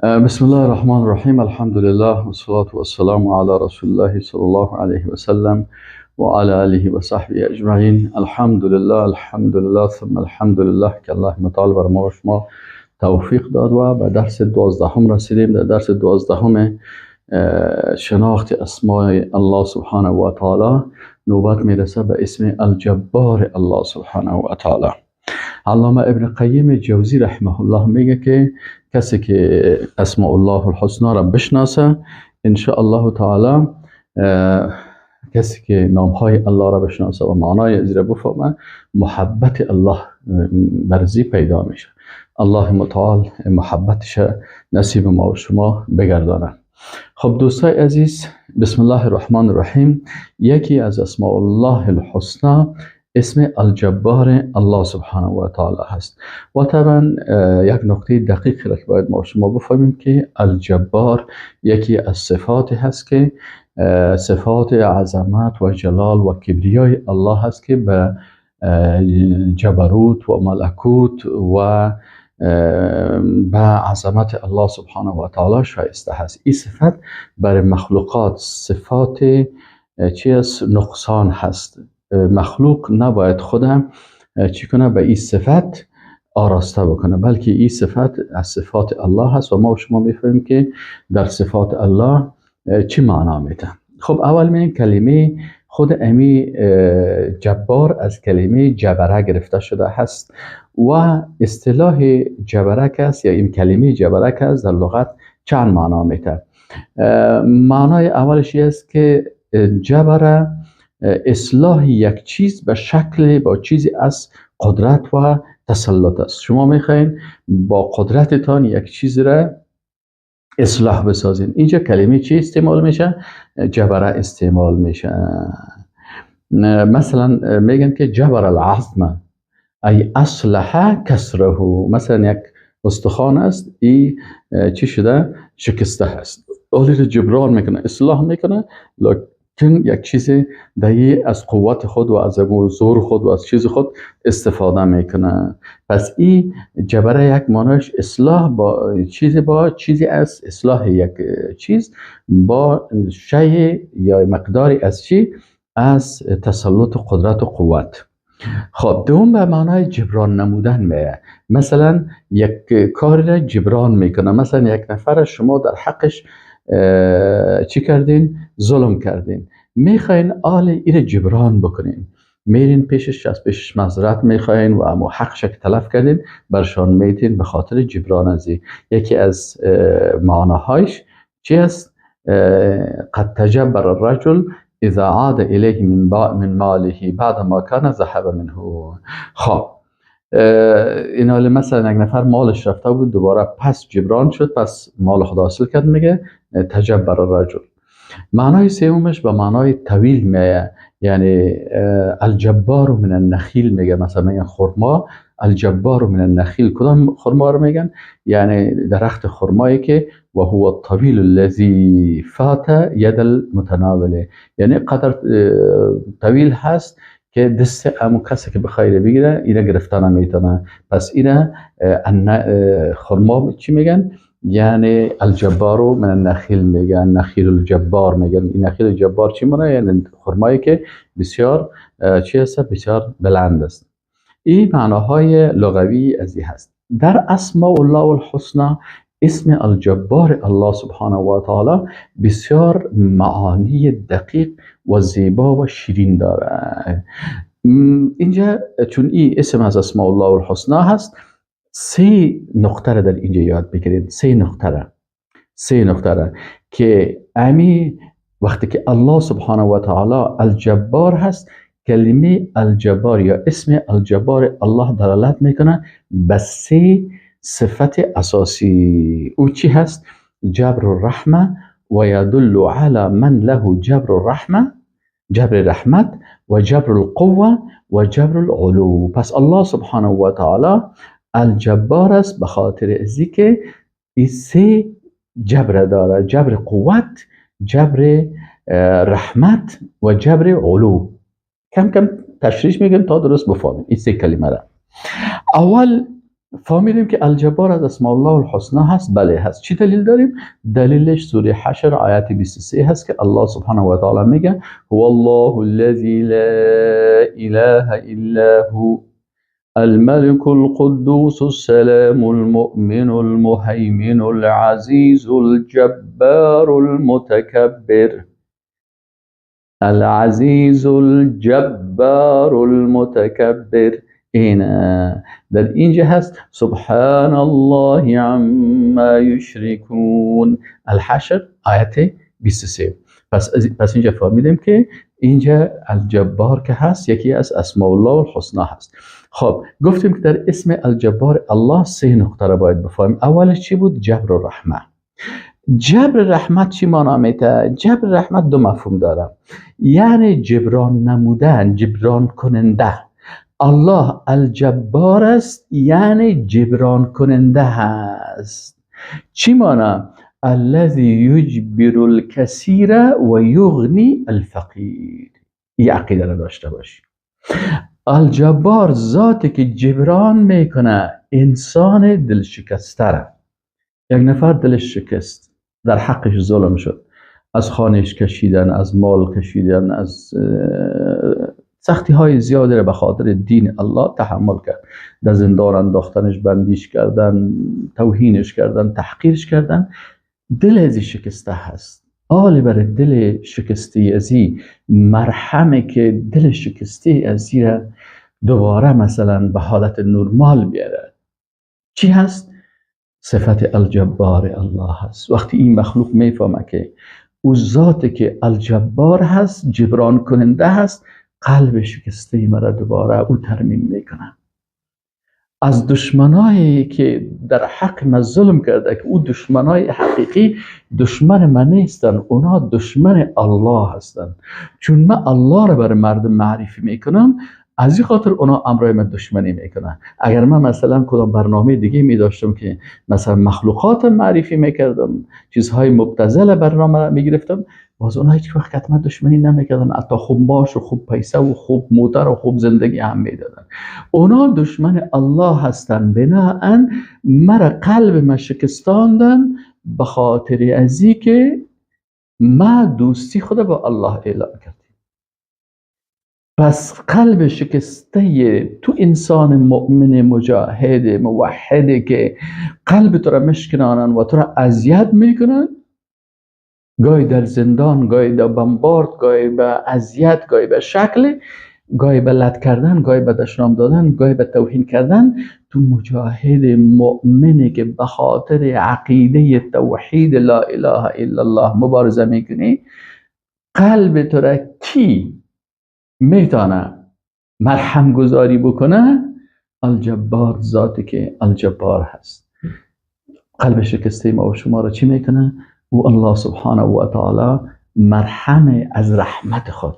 بسم الله الرحمن الرحیم. الحمد لله و الصلاة و السلام علی رسول الله صلی الله علیه و سلم و علی آله و صحبه اجمعین. الحمد لله، الحمد لله ثم الحمد لله که الله متعال بر ما و شما توفیق داد و به درس 12 رسیدیم. در درس 12 شناخت اسماء الله سبحانه و تعالی نوبت میرسه به اسم الجبار الله سبحانه و تعالی. علامه ابن قیم جوزی رحمه الله میگه که کسی که اسماء الله الحسنا را بشناسه، ان شاء الله تعالی، کسی که نامهای الله را بشناسه و معنای از را بفهمه، محبت الله برزی پیدا میشه. الله متعال محبتش نصیب ما و شما بگردانه. خب دوستای عزیز، بسم الله الرحمن الرحیم. یکی از اسماء الله الحسنا اسم الجبار الله سبحانه و تعالی هست و طبعا یک نقطه دقیق را که باید ما شما بفهمیم که الجبار یکی از صفات هست که صفات عظمت و جلال و کبریای الله هست که به جبروت و ملکوت و به عظمت الله سبحانه و تعالی شایسته هست. این صفت برای مخلوقات صفات چی است؟ نقصان هست. مخلوق نباید خودم چی کنه؟ به این صفت آراسته بکنه، بلکه این صفت از صفات الله هست و ما و شما میفهمیم که در صفات الله چی معنا میده. خب، اول میگیم کلمه خود امی جبار از کلمه جبره گرفته شده هست و اصطلاح جبره است یا این کلمه جبره است در لغت چند معنا میده. معنای اولش است که جبره اصلاح یک چیز به شکل با چیزی از قدرت و تسلط است. شما میخواین با قدرتتان یک چیز را اصلاح بسازین، اینجا کلمه چی استعمال میشه؟ جبره استعمال میشه. مثلا میگن که جبر العظم ای اصلح کسره. مثلا یک استخوان است، ای چی شده؟ شکسته هست، حالی رو جبران میکنه، اصلاح میکنه، لکن یک چیز دهی از قوت خود و از زور خود و از چیز خود استفاده میکنه. پس این جبره یک معناش اصلاح با چیزی، با چیزی از اصلاح یک چیز با شی یا مقداری از چی؟ از تسلط و قدرت و قوت. خب، دوم به معنای جبران نمودن میه. مثلا یک کاری را جبران میکنه. مثلا یک نفر شما در حقش چی کردین؟ ظلم کردین، میخواین آل ایره جبران بکنین، میرین پیشش، از پیشش معذرت میخواین و اما حقش که تلف کردین برشان میتین به خاطر جبران ازی. یکی از معناهایش چی است؟ قد تجبر الرجل اذا عاد الیه من ماله بعد ما كان ذهب منه. خب، این حال مثلا یک نفر مالش رفته بود، دوباره پس جبران شد، پس مال خود حاصل کرد، میگه تجبر الرجل. معنای سومش به معنای طویل میه، یعنی الجبار من النخیل میگه. مثلا میگن خرما، الجبار من النخیل. کدام خرما رو میگن؟ یعنی درخت خرمایی که و هو الطویل الذي فات ید المتناوله، یعنی قدر طویل هست که دست امو کسی که بخواد بگیره اینا گرفتن نمیتونه. پس اینا خرما چی میگن؟ یعنی الجبار من النخیل میگن، نخیل الجبار میگن. این نخیل الجبار چی مونه؟ یعنی خرمایی که بسیار چی هست؟ بسیار بلند است. این معناهای لغوی از این هست. در اسماء الله الحسنا اسم الجبار الله سبحانه و تعالی بسیار معانی دقیق و زیبا و شیرین داره. اینجا چون این اسم از اسماء الله الحسنا هست، سه نقطه را در اینجا یاد بگیرید. سه نقطه را، سه نقطه را که امی وقتی که الله سبحانه و تعالی الجبار هست، کلمه الجبار یا اسم الجبار الله دلالت میکنه به سه صفت اساسی. او چی هست؟ جبر الرحمه و یدل علی من له جبر الرحمه، جبر رحمت و جبر القوه و جبر العلو. پس الله سبحانه و تعالی الجبار است به خاطر ازی که این سه جبر داره: جبر قوت، جبر رحمت و جبر علو. کم کم تشریح میگم تا درست بفهمیم این سه کلمه را. اول فهمیدیم که الجبار از اسماء الله الحسنا هست. بله هست. چی دلیل داریم؟ دلیلش سوره حشر آیت 23 هست که الله سبحانه و تعالی میگه هو الله الذی لا اله الا هو الملك القدوس السلام المؤمن المهيمن العزيز الجبار المتكبر العزيز الجبار المتكبر. این در اینجا هست سبحان الله عما یشرکون، الحشر آیت 23. پس اینجا فهمیدیم که اینجا الجبار که هست یکی از اسماء الله الحسنا هست. خب گفتیم که در اسم الجبار الله سه نقطه را باید بفهمیم. اولش چی بود؟ جبر و رحمه. جبر رحمت چی معنا میده؟ جبر رحمت دو مفهوم داره، یعنی جبران نمودن، جبران کننده. الله الجبار است یعنی جبران کننده هست. چی معنا؟ الذی یجبر الکثیر و یغنی الفقیر. این عقیده را داشته باشی. الجبار ذاتی که جبران میکنه انسان دل شکسته را. یک نفر دلش شکست، در حقش ظلم شد، از خانهش کشیدن، از مال کشیدن، از سختی های زیادی را به خاطر دین الله تحمل کرد، در زندان انداختنش، بندیش کردن، توهینش کردن، تحقیرش کردن، دل ازی شکسته هست. آل بر دل شکسته ازی مرحمه که دل شکسته ازی را دوباره مثلا به حالت نرمال بیاره. چی هست؟ صفت الجبار الله هست. وقتی این مخلوق میفهمه که او ذاتی که الجبار هست، جبران کننده هست، قلب شکسته مرا دوباره او ترمیم میکنه. از دشمنایی که در حق من ظلم کرده که او دشمنای حقیقی دشمن من نیستن، اونا دشمن الله هستن. چون من الله را برای مردم معرفی میکنم، از این خاطر اونا امرای من دشمنی میکنن. اگر من مثلا کدام برنامه دیگه می داشتم که مثلا مخلوقات معرفی میکردم، چیزهای مبتذل برنامه میگرفتم، باز اونا هیچ وقت حتما دشمنی نمیکردن، حتی خوب باش و خوب پیسه و خوب موتر و خوب زندگی هم میدادن. اونا دشمن الله هستن. بناهن مرا قلب ما شکستاندن به خاطر ازی که ما دوستی خود با الله اعلام کردیم. پس قلب شکسته تو انسان مؤمن مجاهد موحده که قلب تو را مشکنانن و تو را اذیت میکنن، گاهی در زندان، گاهی در بمبارد، گاهی به اذیت، گاهی به شکل، گاهی به لط کردن، گاهی به دشنام دادن، گاهی به توهین کردن، تو مجاهد مؤمنی که به خاطر عقیده توحید لا اله الا الله مبارزه میکنی، قلب تو را کی میتونه مرهم گذاری بکنه؟ الجبار، ذاتی که الجبار هست. قلب شکسته ما و شما را چی میکنه؟ او الله سبحانه و تعالی مرهم از رحمت خود،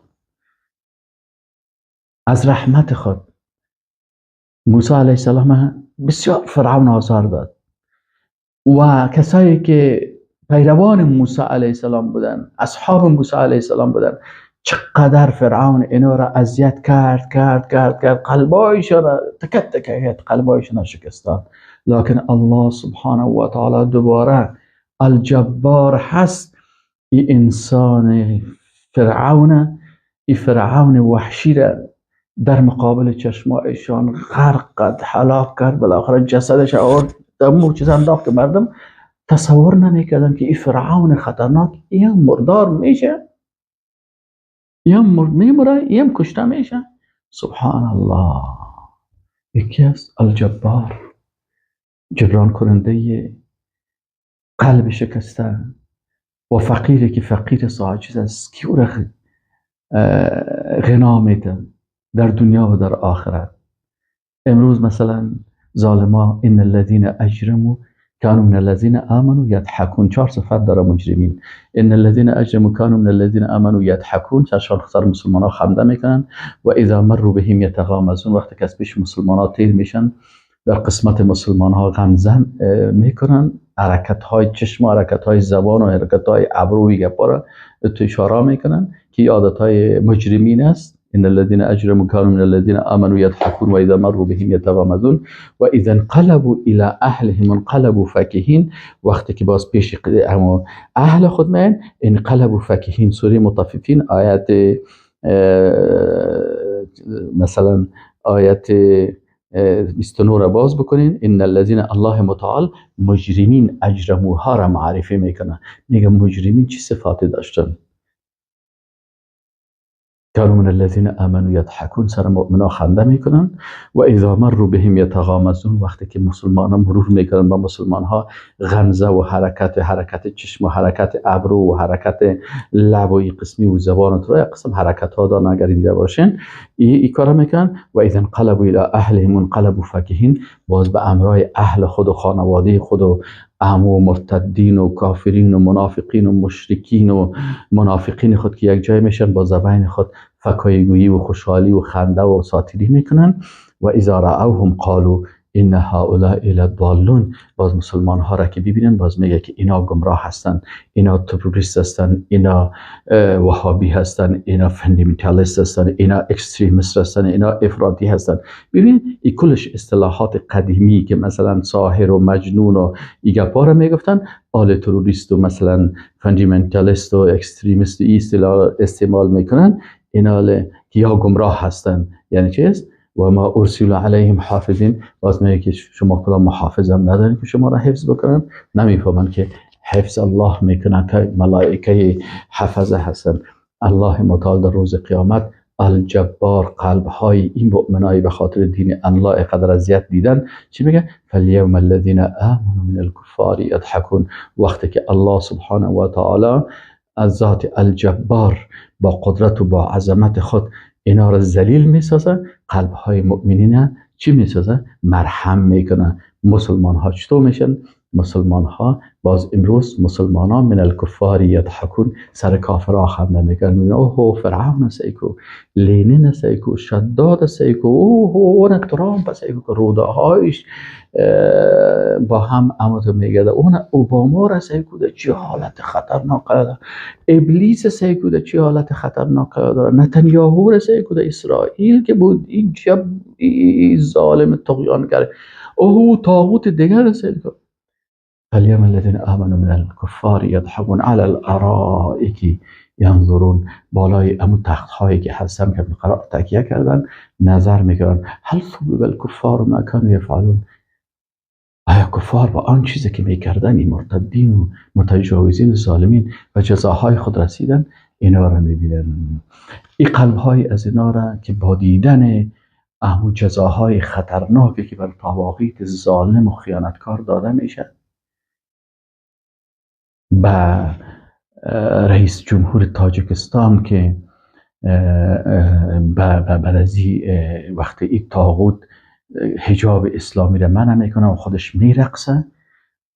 از رحمت خود. موسی علیه السلام بسیار فرعون آزار داد و کسایی که پیروان موسی علیه السلام بودن، اصحاب موسی علیه السلام بودن، چقدر فرعون اینا را اذیت کرد کرد کرد کرد، قلبایشان تکت تکت قلبایشان شکستان. لکن الله سبحانه و تعالی دوباره الجبار هست. این انسان فرعون، این فرعون وحشی را در مقابل چشمایشان غرق کرد، هلاک کرد، بالاخره جسدش آورد در مو چیز انداخت که مردم تصور نمیکردن که این فرعون خطرناک این مردار میشه، این میمره، این کشته میشه. سبحان الله، یکی است الجبار، جبران کننده قلب شکسته و فقیری که فقیر عاجز است، کی او را غنا میده در دنیا و در آخرت. امروز مثلا ظالما، ان الذين اجرموا كانوا من الذين آمنوا يضحكون، چهار صفت داره مجرمین. ان الذين اجرموا كانوا من الذين آمنوا يضحكون، چشان خسر مسلمان ها خنده میکنن. و اذا مروا بهم يتغامزون، وقتی که از پیش مسلمان ها تیر میشن در قسمت مسلمان ها غمزن میکنن، حرکت های چشم و حرکت های زبان و حرکت های ابروی گپا را تو اشاره میکنن که عادت های مجرمین است. ان الذين اجرموا كانوا من الذين آمنوا يضحكون و اذا مروا بهم يتغامزون و اذا انقلبوا الى اهلهم انقلبوا فكهين. وقتی که باز پیش اهل خود میان انقلبوا فكهين. سوره مطففین آیت مثلا آیت 29 را باز بکنین. ان الذين الله متعال مجرمین اجرموها را معرفی میکنه، میگه مجرمین چی صفاتی داشتن؟ كانوا من الذين آمنوا يضحكون، سر مؤمنا خنده میکنن. و اذا مروا بهم يتغامزون، وقتی که مسلمان مرور میکنن با مسلمان ها غمزه و حرکت چشم و حرکت ابرو و حرکت لب و قسمی و زبان و یک قسم حرکت ها دارن اگر دیده باشین ای کارا میکنن. و اذا انقلبوا الى اهلهم انقلبوا فكهين، باز به امرای اهل خود و خانواده خود و عمو مرتدین و کافرین و منافقین و مشرکین و منافقین خود که یک جای میشن با زبان خود فکایگویی و خوشحالی و خنده و ساتیری میکنن. و اذا رأوهم قالوا ان هؤلاء لضالون، باز مسلمان ها را که ببینن باز میگه که اینا گمراه هستن، اینا تروریست هستن، اینا وهابی هستن، اینا fundamentalist هستن، اینا extremist هستن، اینا افراطی هستن. ببین این کلش اصطلاحات قدیمی که مثلا ساحر و مجنون و ای گپا را میگفتن، آل تروریست و مثلا fundamentalist و extremist ای اصطلاح استعمال میکنن، اینا یا گمراه هستن. یعنی چیز؟ و ما ارسلوا علیهم حافظین، باز میگه که شما کدام محافظ هم ندارین که شما را حفظ بکنن. نمیفهمن که حفظ الله میکنن که ملائکه حفظه هستن. الله متعال در روز قیامت الجبار قلب های این مؤمنای به خاطر دین الله قدر اذیت دیدن چی میگه؟ فالیوم الذین آمنوا من الکفار یضحکون. وقتی که الله سبحانه و تعالی از ذات الجبار با قدرت و با عظمت خود اینا را ذلیل میسازه، قلب های مؤمنین چی میسازه؟ مرهم میکنه. مسلمان ها چطور میشن؟ مسلمان ها باز امروز مسلمان ها من الکفار یضحکون، سر کافرها خنده میکنن. اوه فرعون سیکو، لینین سیکو، شداد سیکو، اوه اون ترامپ سیکو، روده هایش با هم اماتو میگه، اون اوباما را سیکو ده چه حالت خطرناک داره، ابلیس سیکو ده چه حالت خطرناک داره، نتانیاهو را سیکو ده اسرائیل که بود این جب ای ظالم طغیانگر، اوه طاغوت دیگر سیکو. فاليوم الذين آمنوا من الكفار يضحكون على الارائك ينظرون، بالای امو تخت هایی که هستن که قرار تکیه کردن نظر میکنن. هل ثوب الكفار ما كانوا يفعلون، آیا کفار با آن چیزی که میکردن این مرتدین و متجاوزین و ظالمین و جزاهای خود رسیدن؟ اینا را میبینن. این قلب های از اینا را که با دیدن امو جزاهای خطرناکی که بر طواغیت ظالم و خیانتکار داده میشه، به رئیس جمهور تاجیکستان که برازی وقتی این طاغوت حجاب اسلامی را منع میکنه و خودش میرقصه،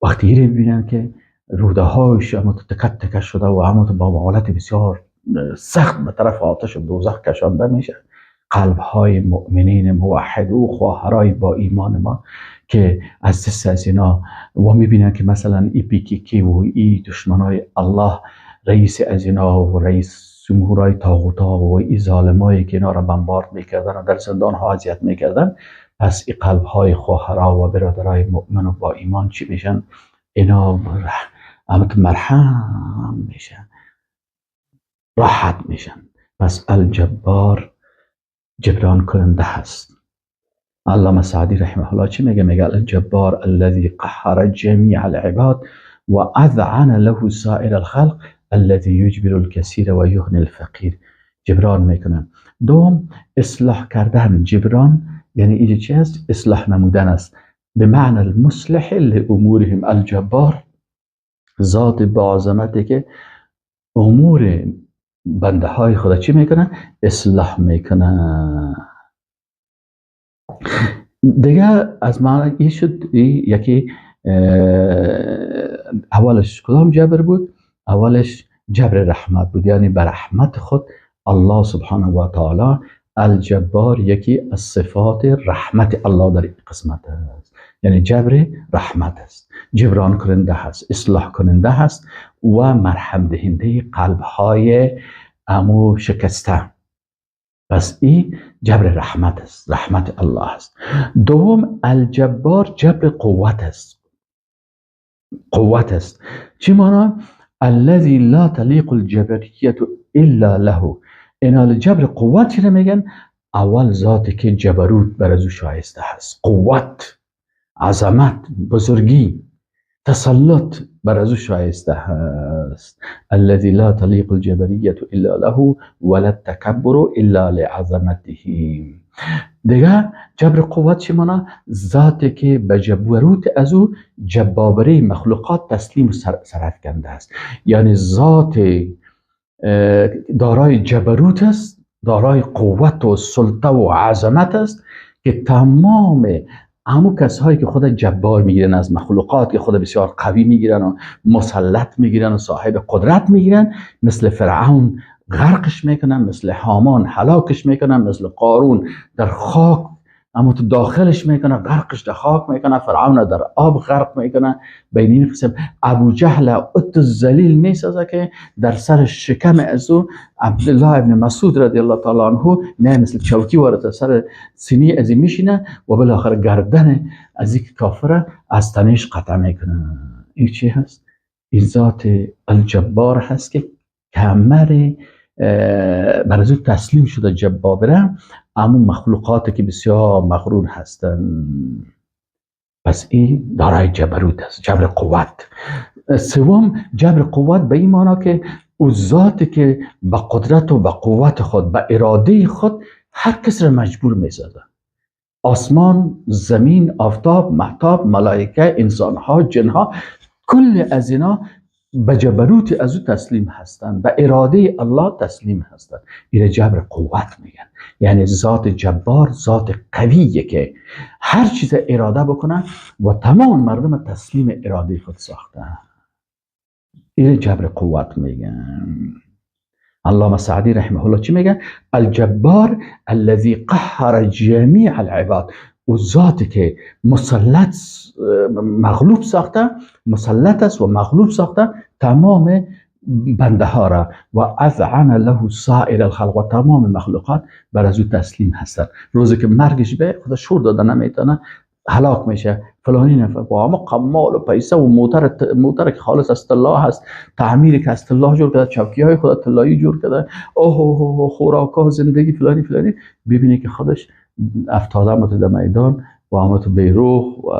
وقتی این میبینن که روده هایش اما تکت تکت شده و اما با حالت بسیار سخت به طرف آتش و دوزخ کشانده میشه، قلب های مؤمنین موحد و خواهرای با ایمان ما که از دست از اینا و میبینن که مثلا ای پی کی کی و ای دشمنای الله، رئیس از اینا و رئیس جمهورای طاغوتا و ای ظالمایی که اینا را بمبارد میکردن و در زندان ها اذیت میکردن، پس ای قلب های خواهرا و برادرای مؤمن و با ایمان چی میشن؟ اینا مرحم میشن، راحت میشن. پس الجبار جبران کننده هست. علامه سعدی رحمه الله چی میگه؟ میگه الجبار الذي قهر جميع العباد و اذعن له سائر الخلق الذي يجبر الكثير و یغنی الفقیر. جبران میکنه. دوم اصلاح کردن. جبران یعنی اینجا چی هست؟ اصلاح نمودن است، به معنی المصلح لامورهم. الجبار ذات با عظمتی که امور بنده های خدا چی میکنه؟ اصلاح میکنه. دیگه از معنی این شد یکی اولش کدام جبر بود؟ اولش جبر رحمت بود، یعنی به رحمت خود الله سبحانه و تعالی الجبار یکی از صفات رحمت الله در این قسمت است، یعنی جبر رحمت است، جبران کننده هست، اصلاح کننده هست و مرهم دهنده قلب های امو شکسته. پس این جبر رحمت است، رحمت الله است. دوم الجبار جبر قوت است. قوت است چی معنا؟ الذي لا تلیق الجبریت الا له. اینا جبر قوت چی میگن؟ اول ذاتی که جبروت بر از او شایسته هست، قوت، عظمت، بزرگی، تسلط بر از او شایسته هست. الذي لا تلیق الجبریت الا له ولا التکبر الا لعظمته. دیگه جبر قوت چی معنا؟ ذاتی که به جبروت از او جبابره مخلوقات تسلیم و سرافکنده است. یعنی ذات دارای جبروت است، دارای قوت و سلطه و عظمت است که تمام همون کسایی که خود جبار میگیرن از مخلوقات، که خود بسیار قوی میگیرن و مسلط میگیرن و صاحب قدرت میگیرن، مثل فرعون غرقش میکنن، مثل هامان هلاکش میکنن، مثل قارون در خاک اما تو داخلش میکنه، غرقش در خاک میکنه، فرعون در آب غرق میکنه. بین این قسم ابو جهل ات ذلیل میسازه که در سر شکم از او عبدالله ابن مسعود رضی الله تعالی عنه نه مثل چوکی وارد سر سینی از این میشینه و بالاخره گردن از یک کافر از تنش قطع میکنه. این چی هست؟ این ذات الجبار هست که کمر بر از او تسلیم شده جبابره، اما مخلوقاتی که بسیار مغرور هستند. پس این دارای جبروت است، جبر قوت. سوم جبر قوت به این معنا که او ذاتی که به قدرت و به قوت خود، به اراده خود هر کس را مجبور میسازه. آسمان، زمین، آفتاب، مهتاب، ملائکه، انسانها، جنها، کل از اینا به جبروت از او تسلیم هستند، به اراده الله تسلیم هستند. این جبر قوت میگن. یعنی ذات جبار ذات قویه که هر چیز اراده بکنه و تمام مردم تسلیم اراده خود ساختن. این جبر قوت میگن. علامه سعدی رحمه الله چی میگه؟ الجبار الذي قهر جمیع العباد. او ذاتی که مسلط مغلوب ساخته، مسلط است و مغلوب ساخته تمام بنده ها را، و اذعن له سائر الخلق، و تمام مخلوقات بر از او تسلیم هستند. روزی که مرگش به خدا شور داده نمیتونه، هلاک میشه فلانی نفر با همه قمال و پیسه و موتر که خالص از طلا هست، تعمیر که از طلا جور کرده، چوکی های خدا طلایی جور کرده، اوه اوه خوراک ها، زندگی فلانی فلانی، ببینه که خودش افتاده مت در میدان و همه تو بیروح و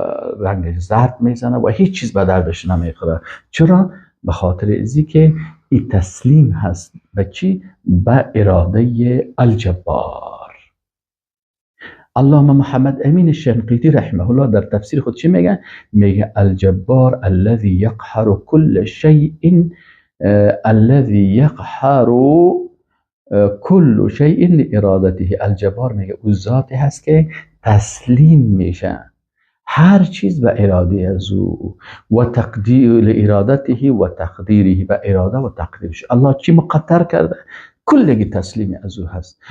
رنگ زرد میزنه و هیچ چیز به دردش نمیخوره. چرا؟ به خاطر ازی که این تسلیم هست به چی؟ به اراده الجبار. علامه محمد امین شنقیطی رحمه الله در تفسیر خود چی میگه؟ میگه الجبار الذي يقهر كل شيء، الذي يقهر كل شيء لارادته. الجبار میگه او ذاتی هست که تسلیم میشه هر چیز به اراده از او، و تقدیر لارادته و تقدیره، به اراده و تقدیرش. الله چی مقدر کرده کلگی تسلیم از او هست،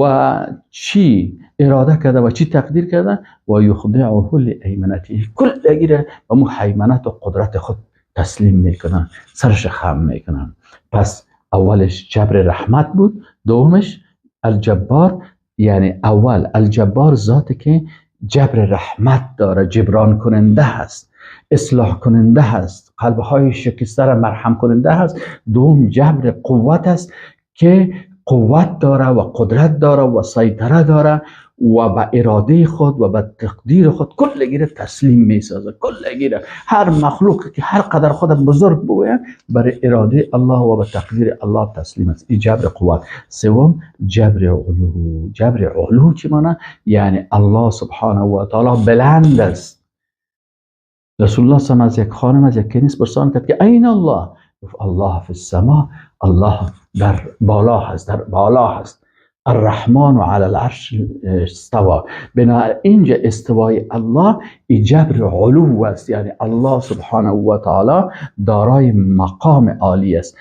و چی اراده کرده و چی تقدیر کرده، و یخضعه لایمنته، کلگی را به مهیمنت و قدرت خود تسلیم میکنن، سرش خم میکنن. پس اولش جبر رحمت بود، دومش الجبار، یعنی اول الجبار ذاتی که جبر رحمت داره، جبران کننده هست، اصلاح کننده هست، قلبهای شکسته را مرهم کننده هست. دوم جبر قوت است که قوت داره و قدرت داره و سیطره داره و به اراده خود و به تقدیر خود کل گیره تسلیم میسازه، کل گیره هر مخلوق که هر قدر خود بزرگ بگوید برای اراده الله و به تقدیر الله تسلیم است. این جبر قوت. سوم جبر علو. جبر علو چی معنی؟ یعنی الله سبحانه و تعالی بلند است. رسول الله صلی الله علیه و از یک خانم از یک کنیس پرسان کرد که این الله؟ گفت الله فی السما، الله در بالا هست، در بالا هست. الرحمن علی العرش استوى. بنابراین اینجا استوای الله جبر علو است، یعنی الله سبحانه و تعالی دارای مقام عالی است.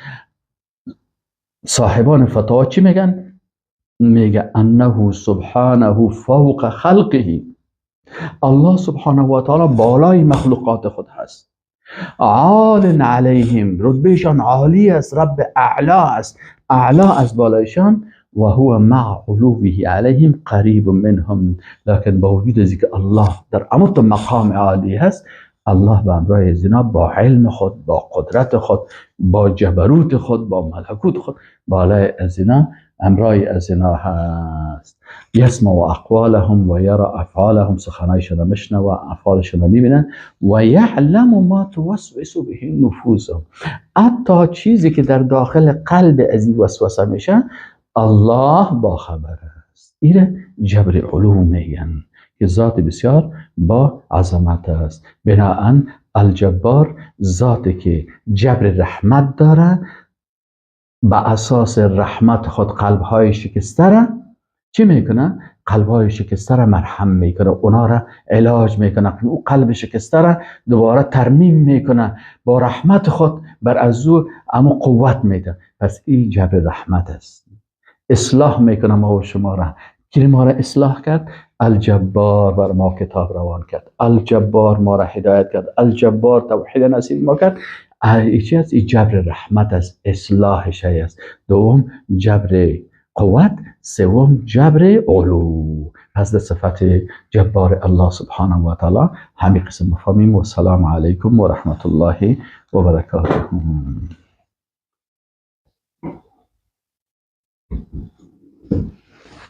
صاحبان فتاوا چی میگن؟ میگه انه سبحانه فوق خلقه، الله سبحانه و تعالی بالای مخلوقات خود هست. عال علیهم، رتبهشان عالی است، رب اعلا است، اعلا از بالایشان. و هو مع علوه علیهم قریب منهم. لکن با وجود از که الله در امت مقام عالی هست، الله به همراه ازینا با علم خود، با قدرت خود، با جبروت خود، با ملکوت خود بالای ازینا، همراه ازینا هست. یسمع اقوالهم و یرا افعالهم، سخنایشان میشنوه و افعالشان میبینه. و یعلم ما توسوس به نفوسهم، حتی چیزی که در داخل قلب از این وسوسه میشه الله با خبر است. ایره جبر علو میگن که ذات بسیار با عظمت است. بناءً الجبار ذاتی که جبر رحمت داره، به اساس رحمت خود قلبهای شکسته را چی میکنه؟ قلبهای شکسته را مرهم میکنه، اونا را علاج میکنه، او قلب شکسته را دوباره ترمیم میکنه، با رحمت خود بر از او اما قوت میده. پس این جبر رحمت است، اصلاح میکنه ما و شما را. کی ما را اصلاح کرد؟ الجبار بر ما کتاب روان کرد، الجبار ما را هدایت کرد، الجبار توحید نصیب ما کرد. این چی است؟ این جبر رحمت است، اصلاح شی است. دوم جبر قوت، سوم جبر علو. پس در صفت جبار الله سبحانه و تعالی همین قسم مفهومیم. و سلام علیکم و رحمت الله و برکاته.